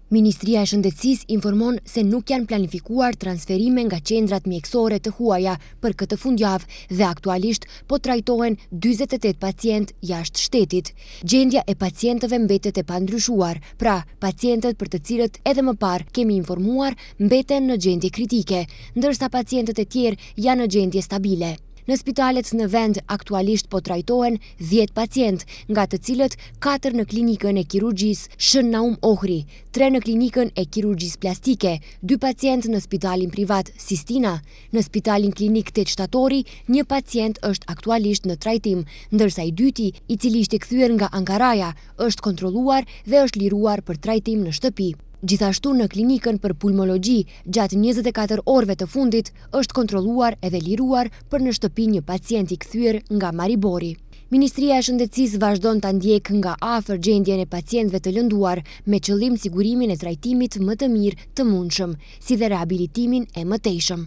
Ministria e Shëndetësisë informon se nuk janë planifikuar transferime nga qendrat mjekësore të huaja për këtë fundjavë dhe aktualisht po trajtohen 48 pacientë jashtë shtetit. Gjendja e pacientëve mbetet e pandryshuar, pra pacientët për të cilët edhe më parë kemi informuar mbeten në gjendje kritike, ndërsa pacientët e tjerë janë në gjendje stabile. Në spitalet në vend aktualisht po trajtohen 10 pacientë, nga të cilët 4 në klinikën e kirurgjisë Shën Naum Ohri, 3 në klinikën e kirurgjisë plastike, 2 pacientë në spitalin privat Sistina, në spitalin klinik 8 Shtatori, një pacient është aktualisht në trajtim, ndërsa i dyti, i cili ishte kthyer nga Ankaraja, është kontrolluar dhe është liruar për trajtim në shtëpi. Gjithashtu në klinikën për pulmologji, gjatë 24 orëve të fundit, është kontrolluar edhe liruar për në shtëpi një pacient i kthyer nga Maribori. Ministria e Shëndetësisë vazhdon ta ndjekë nga afër gjendjen e pacientëve të lënduar me qëllim sigurimin e trajtimit më të mirë të mundshëm, si dhe rehabilitimin e mëtejshëm.